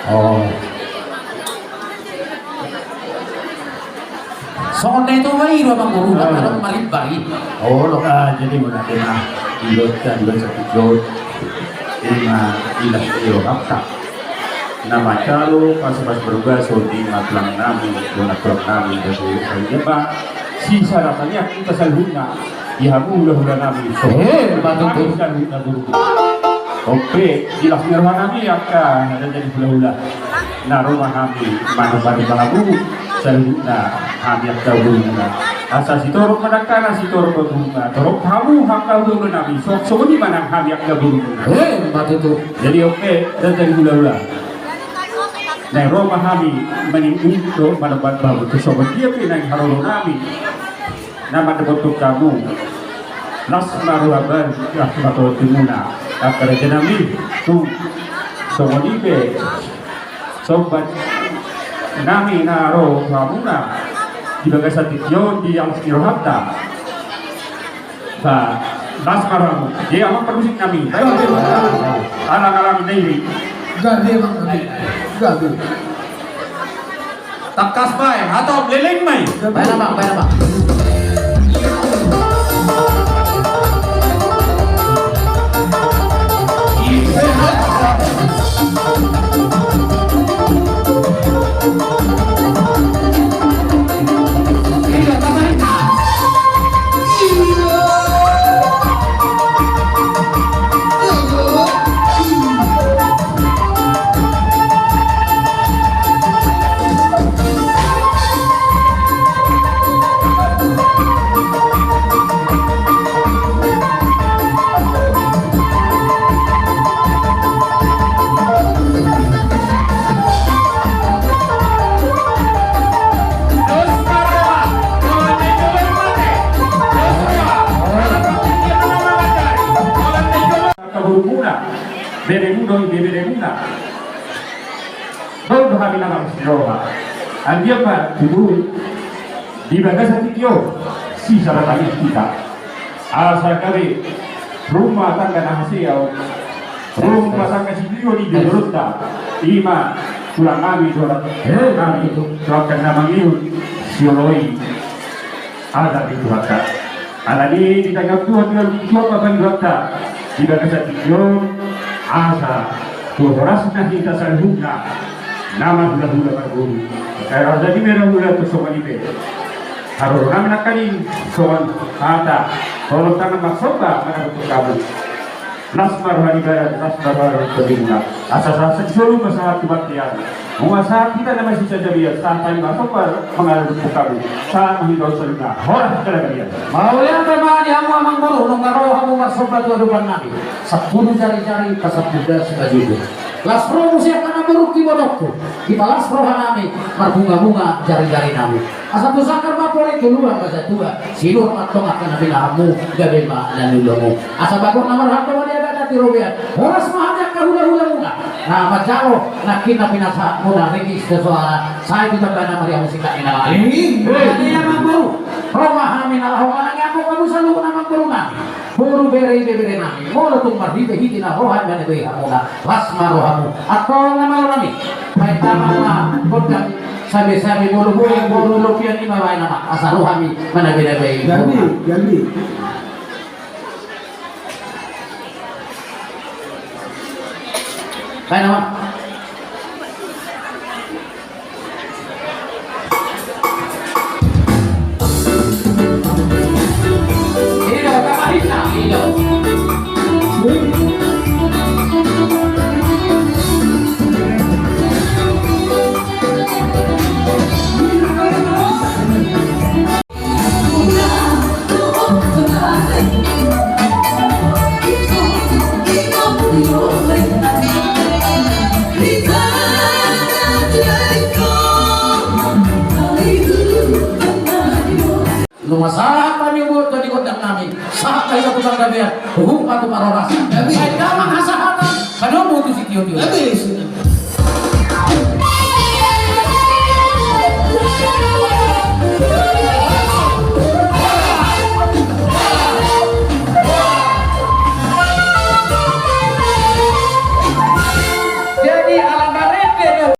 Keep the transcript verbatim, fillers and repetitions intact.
Oh. Songon na i do, Amang Boru, oh, na marimbar i. Oh, lo, ah, jadi muna kena ilot dan ilot sakit jod. Ima ilas io hapta. Na manjalo pasupasu parbaso di ma tulang nami, tulang nami, ima sisada taniak hita saluhutna. Di hamu hulahula nami. Eh, patut. Saluhutna guru. Ope, di las ni roha nami angka raja ni hulahula. Na ro ma hami manomba-nomba hamu, saluhutna hami angka hulahula. Asa sitorop ma nangkana, sitorop ma guruna, torop hamu angka hulahula nami, so, songon i ma nang hami angka guruna. Eh, patut. Jadi ope, raja ni hulahula. Na ro ma hami maningkung do manomba-nomba hamu, tu songon dia pe nang haroro nami. Na mandapothon hamu. Las ma roha baru, las ma totimuna. Angka raja nami, tung songon i pe somba nami na ro hamuna di bagasan tingki on di alas ni rohanta. Ba, las ma rohamu. Dia ma parmusik nami. Alang-alang dairi. Gabe, Amang, gabe. Gabe. Tangkas baen, hatop leleng ma i. Baen, Amang, baen, Amang. Angka borumuna, beremuna, ibeberemuna. Boi do hami na marlas ni roha. Anggiat ma tutu di bagasan tingki on sisada taniak hita. Asa gabe rumah tangga na hasea, rumah tangga situjuon di jolonta. Ima tulang nami, tulang nami, tulang na mangihut sioloi. Ala ni Tuhanta. Ala ni i ditangihon Tuhan, di dalam Tuhan ma pangidoanta di bagasan tingki on, asa tu horasna hita saluhutna na marhulahula marboru. Asa jadi ma hulahula tu songon i pe. Haroro nami nangkaning songon hata holong tangan marsomba mandapothon hamu. Las ma roha ni badan, las ma roha ni tondi muna. Asa sahat tu solu ma sahat tu bontean. Nunga sahat hita na masisa jabian, sahat hami marsomba mangadopi hamu. Sahat ma hita saluhutna. Horas hita na gabe. Mauliate ma di hamu amang boru, nunga ro hamu marsomba tu adopan nami. Sampulu jarijari, pasampulu das pajuhut. Las roha muse angka amang boru, di botoku. Dipalas roha nami, marbungabunga jarijari nami. Asa tu sanggar ma pole, tu luang ma satua, sinur ma antong angka na pinahanmu, gabe ma na niulamu. Asa bagor na marhata ma di agak na di robean, horas ma hami angka hulahula muna. Na manjalo nangkin na pinasahat muna, ringkot tu soara, sai tu tamba na mariamu sikat ni na mari. Jadi amang boru, ro ma hami na laho manang i, amang boru, saluhut amang boru nami. Boru, bere, ibebere nami, molo tung marhitehite na roha i manang i hamuna, las ma rohamu. Antong na malo nami, baen damang ma gondang, sabesabe, molo boru, molo lopian, i ma baen damang, asa ro hami manabenabe i. Jadi, jadi. Baen damang. Nunga sahat hami buat di gondang nami, sahat hami tu panggabean, huhut ma tu parhorasan. Baen damang hasahatan, padomu tu sitiotio.